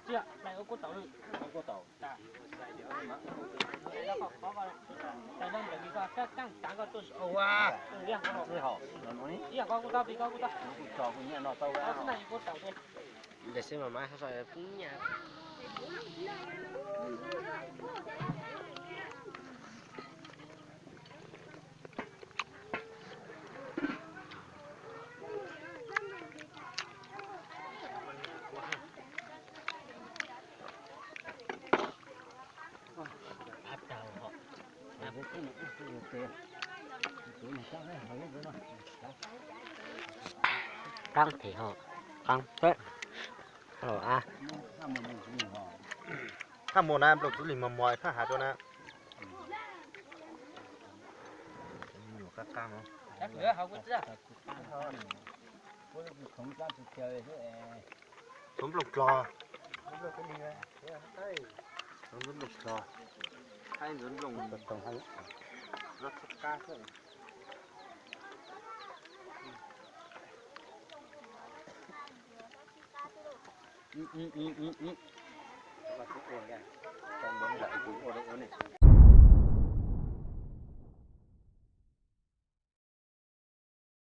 Qab them ho, qab peb. Thaj mus na, nplooj txwv lig mos mos thaj hav rau na. Nyuam qab qab no. Txhob nplooj dlog. Txhob nplooj dlog. Txhob nplooj.